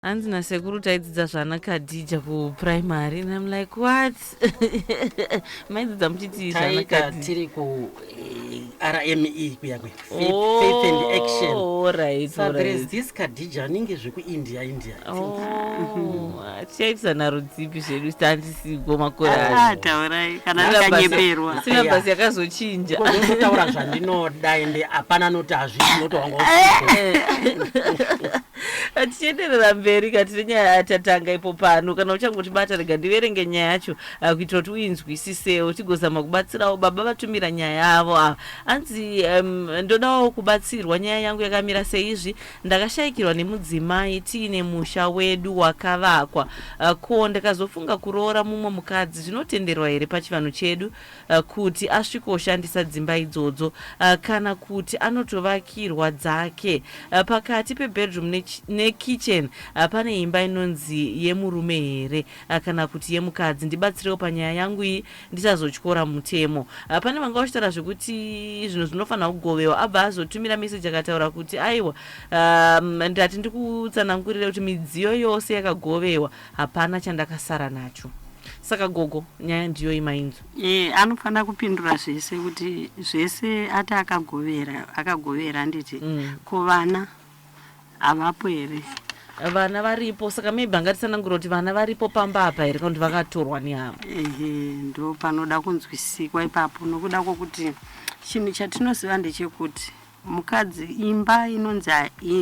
Hanzi nasekuru taidzidza zvana Khadija kuprimary and I'm like, what? Maidzidza muchiti zvana Taita Khadija. Tiri ku RME kuya kuya, faith and action. Oh, all right, So all there is right. this Khadija anenge zvekuIndia, India, I think. Oh, tichaitisa nharo dzipi zvedu tandisigo makore Ah, acho. taurai kana Syllabus- tikanyeperwa. Syllabus yakazochinja. Kutaura zvandinoda, ende hapana anoti hazvisi, noti wanga usipo. Tichienderera mberi katine nyaya yatatanga ipo pano. Kana uchangotibata, rega ndiverenge nyaya yacho kuitira kuti uinzwisisewo, tigozama kubatsirawo baba vatumira nyaya yavo ava. Anzi ndodawo kubatsirwa. Nyaya yangu yakamira seizvi: ndakashayikirwa nemudzimai tiine musha wedu wakavakwa. Ko ndakazofunga kuroora mumwe mukadzi. Zvinotenderwa here pachivanhu chedu kuti asvikoshandisa dzimba idzodzo, kana kuti anotovakirwa dzake? Pakati pebedroom nekitchen pane imba inonzi yemurume here, kana kuti yemukadzi? Ndibatsirewo panyaya yangu iyi, ndisazotyora mutemo. Pane vanga vachitaura zvekuti zvinhu zvinofanira kugovewa. Abva azotumira meseji akataura kuti aiwa, ndati ndikutsanangurire kuti midziyo yose yakagovewa, hapana chandakasara nacho. Saka gogo, nyaya ndiyo imainzo. E, anofanira kupindura zvese, kuti zvese ati akagovera, akagovera, handiti? Ko vana havapo here? Vana varipo. Saka maybe angatitsanangura kuti vana varipo pamba apa here, kana kuti vakatorwa nehama? Ehe, ndo panoda kunzwisikwa ipapo, nokuda kwokuti chinhu chatinoziva ndechekuti mukadzi, imba inonzi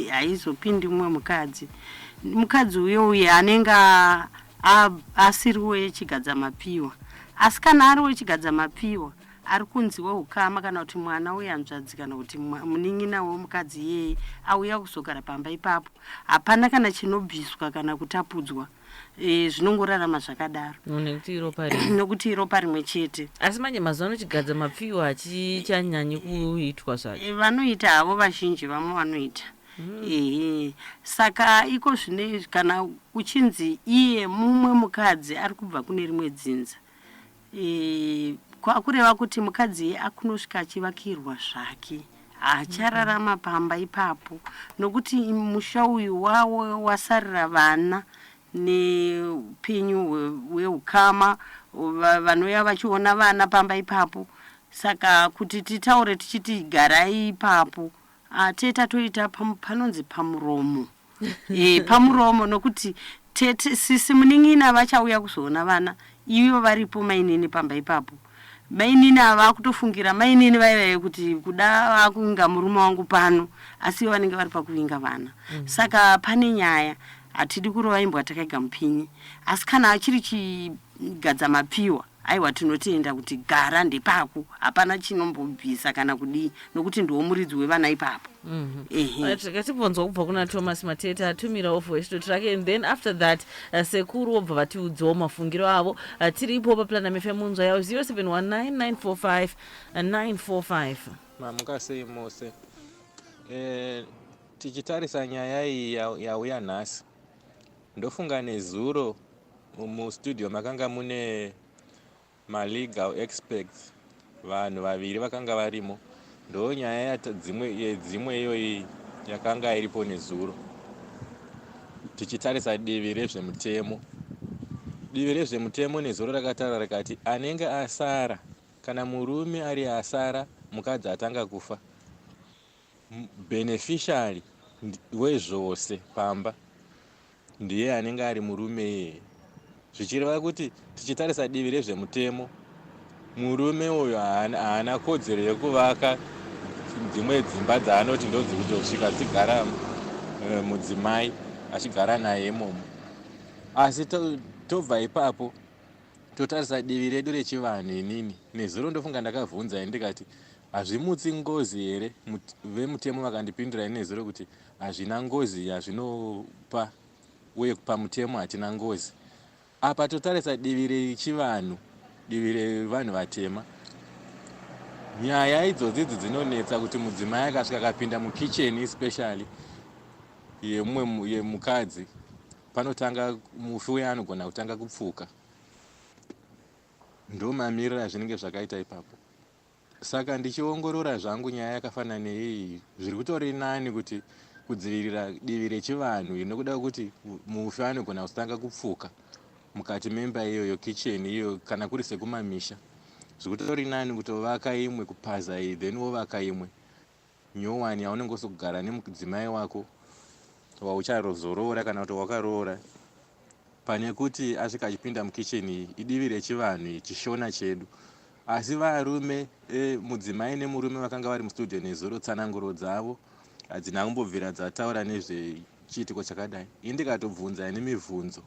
haizopindi mumwe mukadzi. Mukadzi uyo uye anenge asiri wechigadza mapiwa, asi kana ari wechigadza mapiwa, ari kunzi weukama, kana kuti mwana wehanzvadzi, kana kuti munin'ina wemukadzi iyeye auya kuzogara pamba ipapo, hapana kana chinobviswa kana kutapudzwa. Zvinongorarama zvakadaro. Nekuti iropa rimwe. Nokuti iropa rimwe chete. Asi manje mazuva ano chigadza mapfiwa hachichanyanyi kuitwa zvacho. Vanoita havo vazhinji, vamwe vanoita. Ehe, saka iko zvine kana uchinzi iye mumwe mukadzi ari kubva kune rimwe dzinza, kwakureva kuti mukadzi iye akunosvika achivakirwa zvake, haachararama pamba ipapo, nokuti musha uyu wawo wasarira vana neupenyu hweukama, vanouya vachiona vana pamba ipapo. Saka kuti titaure tichiti garai ipapo, teta toita panonzi pamuromo, pamuromo, nokuti tete, sisi, munin'ina vachauya kuzoona vana ivo varipo mainini pamba ipapo. Mainini ava vakutofungira mainini vaivai kuti kuda vakuvinga murume wangu pano, asi ivo vanenge vari pakuvinga vana. Saka pane nyaya. Hatidi kurova imbwa takaiga mupinyi, asi kana achiri chigadza mapiwa, aiwa, tinotenda kuti gara ndepako, hapana chinombobvisa kana kudii, nokuti ndiwo muridzi wevana ipapo. Ehe. Tikatibvonzwa kubva kuna Thomas Matete atumirawo voice note rake, and then after that sekuru vobva vatiudzawo mafungiro avo. Tiripo paPlatinum FM, munzwa yavo 0719 945 945. Mamuka sei mose? Tichitarisa nyaya iyi yauya nhasi, ndofunga nezuro mustudio makanga mune malegal experts, vanhu vaviri vakanga varimo. Ndo nyaya yedzimwe iyoyi yakanga iripo nezuro. Tichitarisa divi rezvemutemo, divi rezvemutemo nezuro rakataura rikati anenge asara, kana murume ari asara, mukadzi atanga kufa, beneficiary wezvose pamba ndiye anenge ari murume iyeye, zvichireva kuti tichitarisa divi rezvemutemo, murume uyu haana kodzero yekuvaka dzimwe dzimba dzaanoti ndodzikutosvika dzigara mudzimai achigara naye imomo. Asi tobva ipapo totarisa divi redu rechivanhu. Inini nezuro ndofunga ndakavhunza ini ndikati hazvimutsi ngozi here? Vemutemo vakandipindura ini nezuro kuti hazvina ngozi yazvinopa, uye pamutemo hatina ngozi apa. Totarisa divi rechivanhu, divi revanhu vatema, nyaya idzodzi idzi dzinonetsa kuti mudzimai akasvika akapinda mukicheni, especially yemumwe yemukadzi, panotanga mufi uye anogona kutanga kupfuka. Ndo mamiriro azvinenge zvakaita ipapo. Saka ndichiongorora zvangu nyaya yakafanana neiyi, zviri kutori nani kuti Kudzivirira divi rechivanhu iri nekuda kwekuti mufi anogona kutanga kupfuka mukati memba iyoyo, kitchen iyo, kana kuri sekumamisha. Zvikutori nani kutovaka imwe, kupaza iyi, then wovaka imwe nyowani yaunenge usokugara nemudzimai wako waucharozoroora kana kuti wakaroora, pane kuti asvika achipinda mukicheni. Iyi idivi rechivanhu iyi, chiShona chedu. Asi varume, mudzimai nemurume vakanga vari mustudio nezuro, tsananguro dzavo hadzina kumbobvira dzataura nezvechiitiko chakadai. Ini ndikatobvunza ini mibvunzo,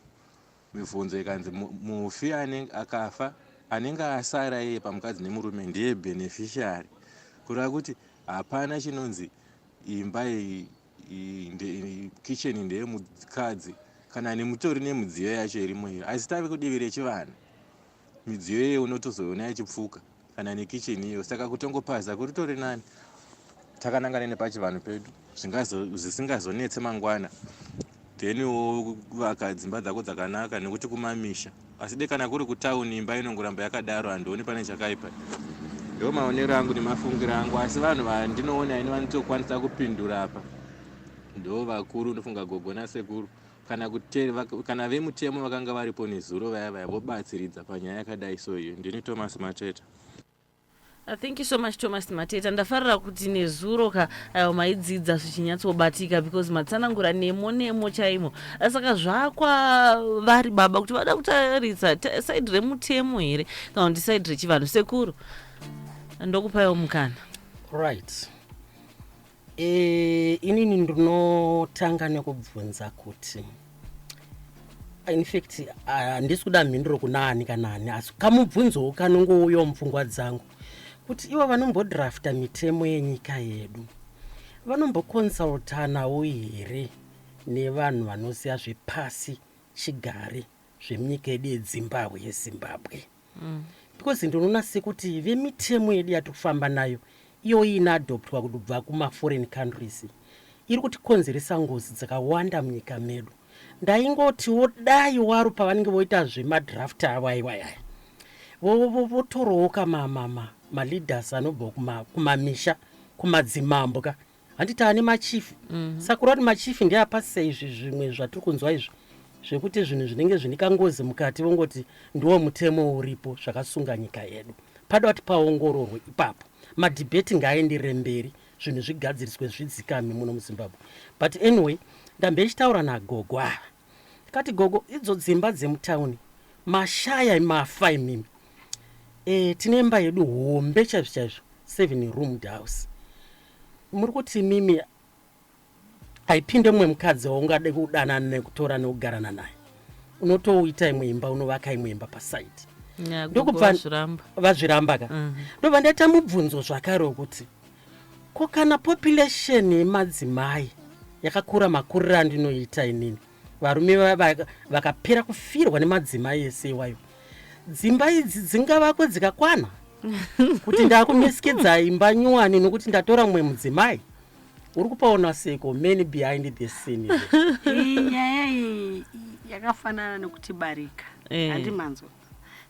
ikanzi mufi akafa, anenge asara iye pamukadzi nemurume ndiye beneficiary, kureva kuti hapana chinonzi imba iyi, kitchen ndeyemukadzi kana nemutori nemidziyo yacho irimo iyo. Asi tave kudivi rechivanhu, midziyo iyoyo unotozoona ichipfuka kana nekicheni iyo. Saka kutongopaza kuritori nani, takanangana nepachivanhu pedu, zvisingazonetse mangwana. Then wovaka dzimba dzako dzakanaka, nekuti kumamisha. Asi de kana kuri kutauni, imba inongoramba yakadaro, handioni pane chakaipa. Ndo maonero angu nemafungiro angu. Asi vanhu vandinoona ini vanotokwanisa kupindura apa ndo vakuru, ndofunga gogo nasekuru, kana kana vemutemo vakanga varipo nezuro vaya vaya, vobatsiridza panyaya yakadai. So iyo ndini Thomas Mateta. Thank you so much, Thomas Mateta. Ndafarira kuti nezuro ka maidzidza zvichinyatsobatika, because matsanangura nemo nemo chaimo. Saka zvakwa vari baba kuti vada kutarisa side remutemo here kana kuti side rechivanhu. Sekuru, ndokupaiwo mukana. Right, inini ndinotanga nekubvunza kuti, in fact handisi kuda mhinduro kuna ani kana ani, asi kamubvunzowo kanongouyawo mupfungwa dzangu kuti ivo vanombodrafta mitemo yenyika yedu vanombokonsultanawo here nevanhu vanoziva zvepasi chigare zvemunyika yedu yeZimbabwe, yeZimbabwe. Because ndinoona sekuti vemitemo yedu yatiri kufamba nayo iyoyi inoadoptwa kubva kumaforeign countries iri kutikonzeresa ngozi dzakawanda munyika medu. Ndaingotiwo dai waro pavanenge voita zvemadraft avo aiwayaya, votorowo kamaleaders anobva kumamisha, kumadzimambo ka. Handiti ane machief? Saka kureva kuti machief ndeapasisa izvi zvimwe zvatiri kunzwa izvi, zvekuti zvinhu zvinenge zvine kangozi mukati, vongoti ndiwo mutemo uripo zvakasunga nyika yedu. Pada kuti paongororwe ipapo, madebate ngaaenderere mberi, zvinhu zvigadziriswe, zvidzikame muno muZimbabwe. But anyway, ndambe ichitaura nagogo ava, tikati, "Gogo, idzo dzimba dzemutauni mashaya, mafa imimi. Tine imba yedu hombe chaizvo chaizvo, seven roomed house. Muri kuti mimi haipinde mumwe mukadzi waungade kudanana nekutora nekugarana naye, unotoita imwe imba, unovaka imwe imba paside." Ndokubva vazviramba ka. Ndobva ndaita mubvunzo zvakare wekuti, ko kana population yemadzimai yakakura makuriro andinoita inini, varume vakapera kufirwa nemadzimai ese iwayo, dzimba idzi dzingavakwe dzikakwana kuti ndakumisikidza imba nyuwani nokuti ndatora mumwe mudzimai? Uri kupaona seko many behind the scene? Iyi nyaya iyi yakafanana nekuti barika. Handimanzwa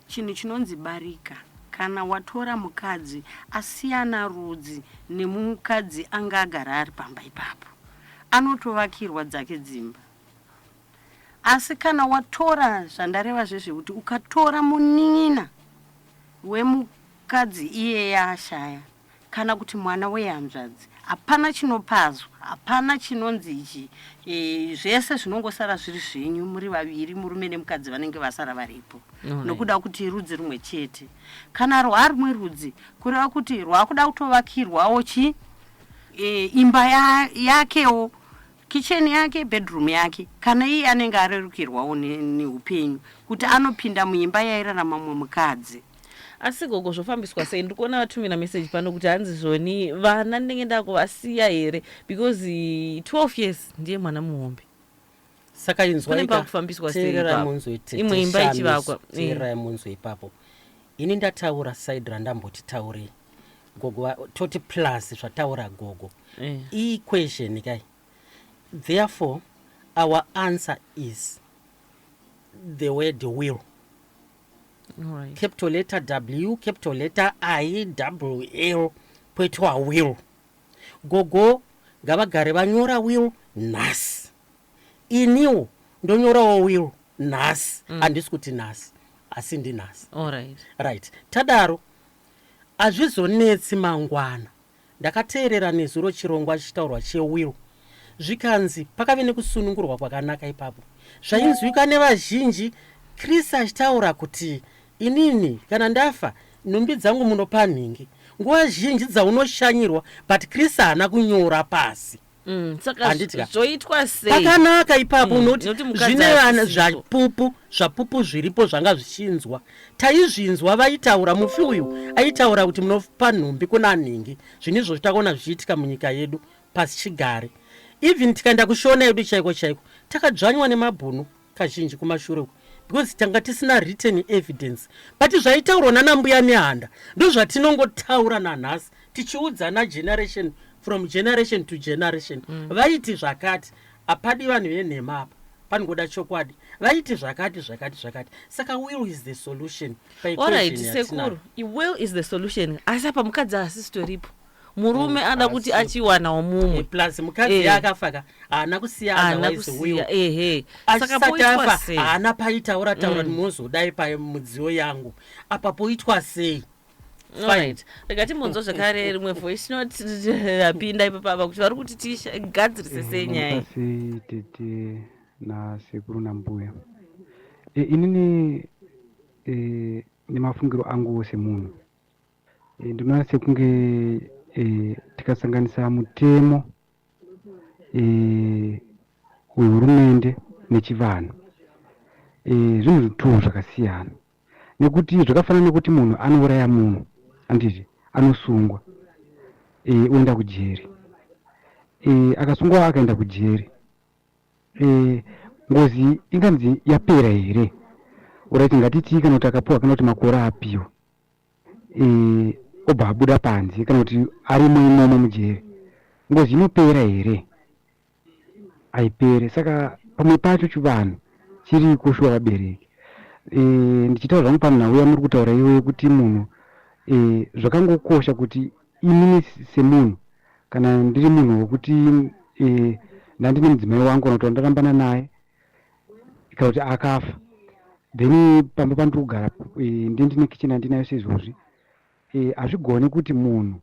chinhu chinonzi barika. Kana watora mukadzi asiyana rudzi nemukadzi anga agara ari pamba ipapo, anotovakirwa dzake dzimba. Asi kana watora, zvandareva zvezvekuti ukatora munin'ina wemukadzi iyeye ashaya kana kuti mwana wehanzvadzi, hapana chinopazwa, hapana chinonzi ichi. Zvese zvinongosara zviri zvenyu muri vaviri, murume nemukadzi vanenge vasara varipo. Nokuda kuti rudzi rumwe chete. Kana rwarumwe rudzi, kureva kuti rwakuda kutovakirwawo chi imba yakewo, kitchen yake, bedroom yake. Kana iye anenge arerukirwawo neupenyu kuti anopinda muimba yairarama mumwe mukadzi. Asi gogo, zvofambiswa sei? Ndiri kuona vatumira meseji pano kuti hanzi zvoni vana ndinenge ndakuvasiya here, because 12 years ndiye mwana muhombe. Saka inzwa. Pane pakufambiswa sei ipapo? Imwe imba ichivakwa. Teererai munzwe ipapo. Ini ndataura side randamboti taurei gogo, toti plus zvataura gogo. Equation kai. Therefore our answer is the word "will". Capital letter W, capital letter I, double L, poitwa will. Gogo ngavagare vanyora will. Nhasi iniwo ndonyorawo will nhasi. Handisi kuti nhasi, asi ndinhasi. Alright. Right, tadaro hazvizonetsi mangwana. Ndakateerera nezuro chirongwa chichitaurwa chewill, zvikanzi pakave nekusunungurwa kwakanaka ipapo, zvainzwika nevazhinji. Chris achitaura kuti inini kana ndafa, nhumbi dzangu munopa nhingi. Nguva zhinji dzaunoshanyirwa, but Chris haana kunyora pasi. Saka Handiti ka? zvoitwa sei? Pakanaka ipapo. Unoti Nokuti mukadzi zvine vana haasisipo. Zvapupu zviripo zvanga zvichinzwa, taizvinzwa vaitaura. Mufi uyu aitaura kuti munopa nhumbi kuna nhingi. Zvinhu izvozvo takaona zvichiitika munyika yedu pasi chigare. Even tikaenda kuShona yedu chaiko chaiko, takadzvanywa nemabhunu kazhinji kumashure uku because tanga tisina written evidence, but zvaitaurwa nana Mbuya Nehanda ndozvatinongotaura nanhasi, tichiudzana generation from generation to generation. Vaiti zvakati, hapadi vanhu venhema apa, pangoda chokwadi. Vaiti zvakati, zvakati, zvakati. Saka will is the solution Alright. paequation yatinayo. Sekuru, will is the solution, asi apa mukadzi haasisitoripo, murume ada kuti achiwanawo mumwe. Plus mukadzi akafa ka, haana kusiya Haana otherwise will. kusiya, ehe. Saka Asati poitwa afa sei? haana paitaura taura kuti mozodai pamudziyo yangu apa, poitwa sei? Alright, rega timbonzwa zvakare rimwe voice note rapinda ipapapa kuti vari kuti tigadzirise sei nyaya iyi. Sei tete nasekuru nambuya? Inini nemafungiro angu semunhu, ndinoona sekunge tikasanganisa mutemo wehurumende nechivanhu, zvinhu zvitu zvakasiyana, nekuti zvakafanana nekuti munhu anouraya munhu, handiti anosungwa, oenda kujeri? Akasungwa akaenda kujeri, ngozi inganzi yapera here? Alright, ngatiti kana kuti akapiwa, kana kuti makore apiwa, obva abuda panze, kana kuti arimo imomo mujeri, ngozi inopera here? Haipere. Saka pamwe pacho chivanhu chiriko shuwa, vabereki. Ndichitaura zvangu panhau yamuri kutaura iwe yekuti munhu, zvakangokosha kuti inini semunhu, kana ndiri munhu wekuti ndandine mudzimai wangu, kana kuti wandarambana naye, kana kuti akafa, then pamba pandiri kugara, ndiye ndine kitchen yandinayo seizvozvi, hazvigoni kuti munhu,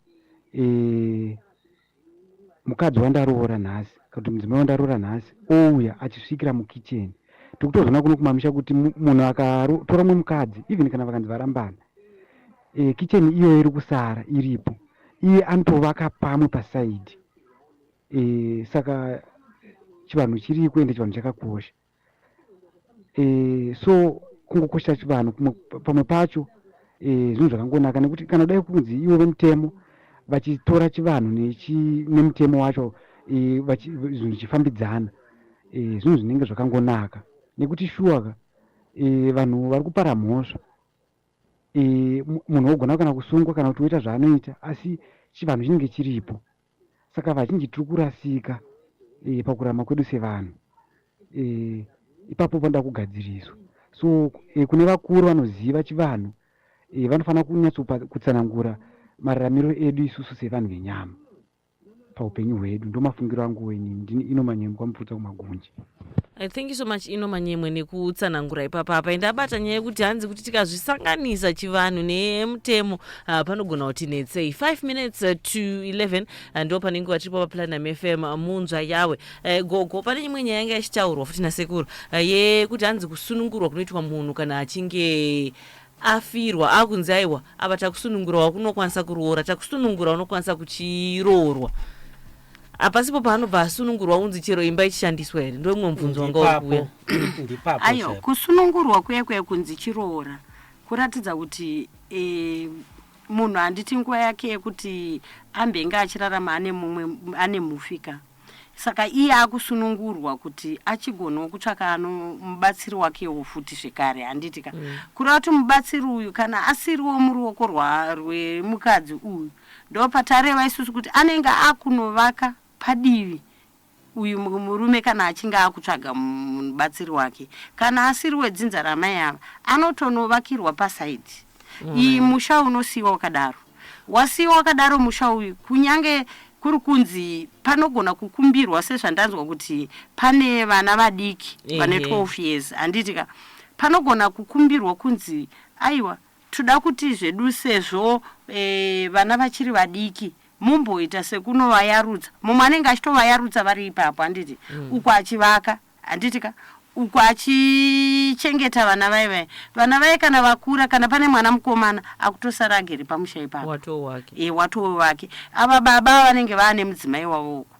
mukadzi wandaroora nhasi, kana kuti mudzimai wandaroora nhasi, ouya achisvikira mukicheni. Tikutozoona kuno kumamisha kuti munhu akatora mumwe mukadzi, even kana vakanzi varambana, kicheni iyoyo iri kusara iripo, iye anotovaka pamwe paside. Saka chivanhu chiriko, ende chivanhu chakakosha. So kungokosha chivanhu pamwe pacho, zvinhu zvakangonaka, nekuti kana dai kunzi ivo vemutemo vachitora chivanhu nemutemo wacho, zvinhu zvichifambidzana, zvinhu zvinenge zvakangonaka, nekuti shuwa ka, vanhu vari kupara mhosva, munhu wogona kana kusungwa kana kuti woita zvaanoita, asi chivanhu chinenge chiripo. Saka vazhinji tiri kurasika pakurarama kwedu sevanhu. Ipapo panoda kugadziriswa. So kune vakuru vanoziva chivanhu, vanofanira kunyatsopa kutsanangura mararamiro edu isusu sevanhu venyama paupenyu hwedu. Ndo mafungiro angu inini. Ndini Ino Manyemwe, kwaMupfudza kuMagunje. Thank you so much, Ino Manyemwe, nekutsanangura ipapapa. Ndabata nyaya yekuti hanzi kuti tikazvisanganisa chivanhu nemutemo, panogona kuti netsei. 5 minutes to 11, ndo pane nguva tiripo paPlatinum FM, munzva yawe. Gogo, pane imwe nyaya yanga ichitaurwa futi nasekuru, yekuti hanzi kusunungurwa kunoitwa munhu kana achinge afirwa, akunzi aiwa, apa takusunungura, wakunokwanisa kuroora, takusunungura, unokwanisa kuchiroorwa. Hapasipo paanobva asunungurwa unzi chero imba ichishandiswa here? Ndo imwe mubvunzo wanga uri kuuya. Ndipapo, ndipapo Ayo chaipo. Kusunungurwa kuya kuya kunzi chiroora kuratidza kuti munhu, handiti nguva yake yekuti ambenge achirarama ane mumwe, ane mufika, saka iye akusunungurwa kuti achigonawo kutsvaka ano mubatsiri wakewo futi zvekare, handiti ka? Kureva kuti mubatsiri uyu kana asiriwo muruoko rwemukadzi uyu, ndo patareva isusu kuti anenge akunovaka padivi uyu murume kana achinge akutsvaga mubatsiri wake. Kana asiri wedzinza ramai ava, anotonovakirwa paside. Iyi musha unosiyiwa wakadaro, wasiyiwa wakadaro musha uyu, kunyange Kuri kunzi panogona kukumbirwa, sezvandanzwa kuti pane vana vadiki vane 12 years, handiti ka? Panogona kukumbirwa kunzi aiwa, toda kuti zvedu sezvo vana vachiri vadiki, mumboita sekunovayarutsa. Mumwe anenge achitovayarutsa vari ipapo, handiti? Uku achivaka, handiti ka? Uku achichengeta vana vai vai. Vana vai kana vakura, kana pane mwana mukomana akutosara agere pamusha ipapo, watoo wake. E, watoo wake. Ava baba vanenge vaane mudzimai wavo uku,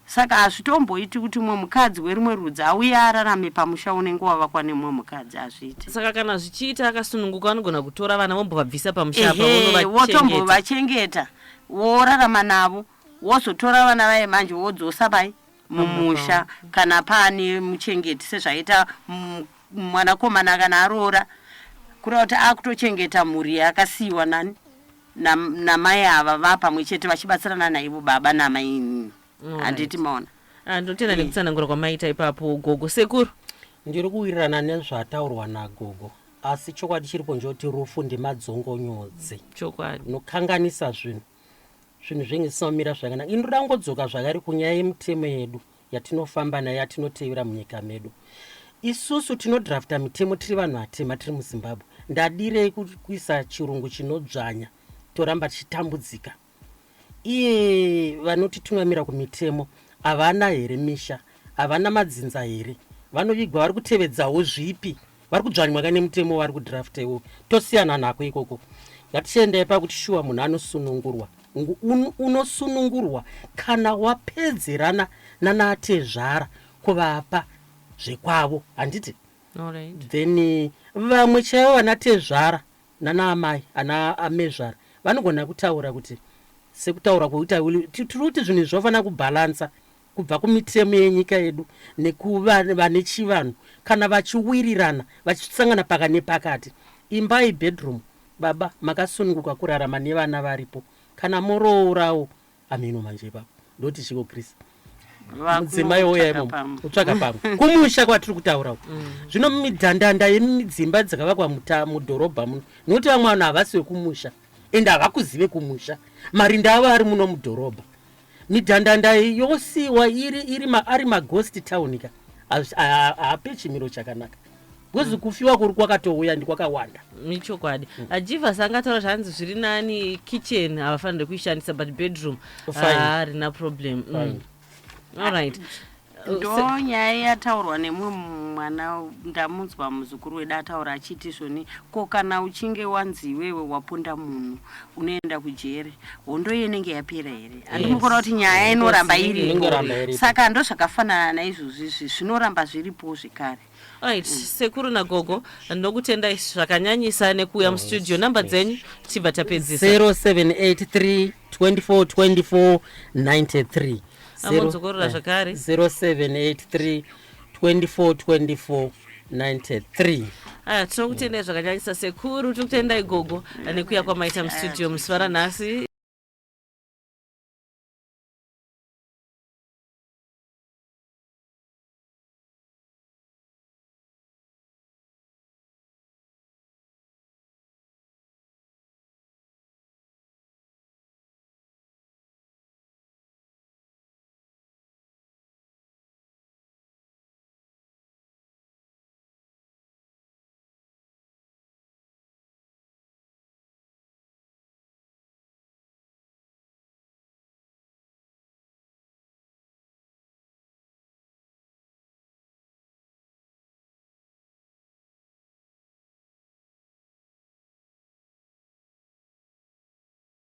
saka hazvitomboiti kuti mumwe mukadzi werumwe rudzi auye ararame pamusha unenge wavakwa nemumwe mukadzi. Hazviiti. Saka kana zvichiita akasununguka, anogona kutora vana vombovabvisa pamusha apa, Ehe, vonovachengeta. Wotombovachengeta, worarama navo, wozotora vana vaye manje wodzosa pai mumusha kana paane muchengeti, sezvaita mwanakomana kana aroora, kureva kuti akutochengeta mhuri yakasiyiwa nani namai ava vapamwe chete vachibatsirana naivo baba namainini. Handiti maona? Ah, ndinotenda nekutsanangura kwamaita ipapo, gogo. Sekuru? Ndiri kuwirirana nezvataurwa nagogo, asi chokwadi chiripo ndechekuti rufu ndemadzongonyodzi. Unokanganisa zvinhu, zvinhu zvinge zvisina kumira zvakanaka. Ini ndoda kungodzoka zvakare kunyaya yemitemo yedu yatinofamba nayo, yatinotevera munyika medu. Isusu tinodrafta mitemo tiri vanhu vatema tiri muZimbabwe. Ndadirei kuisa chirungu chinodzvanya, toramba tichitambudzika? Iye vanotitungamira kumitemo havana here misha? Havana madzinza here? Vanovigwa vari kutevedzawo zvipi? Vari kudzvanywa ka nemutemo vari kudrafta iwo. Tosiyana nako ikoko. Ngatichiendai pakuti shuwa munhu anosunungurwa. Unosunungurwa kana wapedzerana nanatezvara kuvapa zvekwavo, handiti? Then vamwe chaivo vanatezvara nana amai ana amezvara vanogona kutaura kuti, sekutaura kwekuti tiri kuti zvinhu izvi zvofanira kubhalansa kubva kumitemo yenyika yedu nekuva vane chivanhu. Kana vachiwirirana, vachisangana paka nepakati, imba ibedroom, baba makasununguka kurarama nevana varipo. Kana moroorawo, ameno manje ipapo ndoti chiko, Chris, mudzimai ouya imomo utsvaka pamwe kumusha kwatiri kutaura uku. Zvino midhandanda yemidzimba dzakavakwa mudhorobha muno, nokuti vamwe vanhu havasi vekumusha ende havakuzive kumusha, marinda avo ari muno mudhorobha. Midhandanda iyi yosiyiwa iri ari maghost town ka, haape chimiro chakanaka, because kufiwa kuri kwakatouya ndikwakawanda. Ichokwadi. Ajivhas angataura zvanzi zviri nani kitchen havafaniri kuishandisa, but bedroom Fine. harina problem. Fine. Alright. Ndo nyaya yataurwa nemumwe mwana, ndamunzwa muzukuru wedu ataura achiti zvoni, ko kana uchinge wanzi iwewe waponda munhu, unoenda kujere, hondo iyo inenge yapera here? Handimukona kuti nyaya inoramba Inoramba iripo. iripo. Saka ndo zvakafanana naizvozvo izvi, zvinoramba zviripo zvekare. Right, sekuru nagogo, ndinokutendai zvakanyanyisa nekuuya mustudio. Namba dzenyu tibva tapedzisa. 0783 24 24 93. Amodzokorora zvakare. 0783 24 24 93. Aya, tinokutendai zvakanyanyisa sekuru, tinokutendai gogo nekuuya kwamaita mustudio musi waranhasi.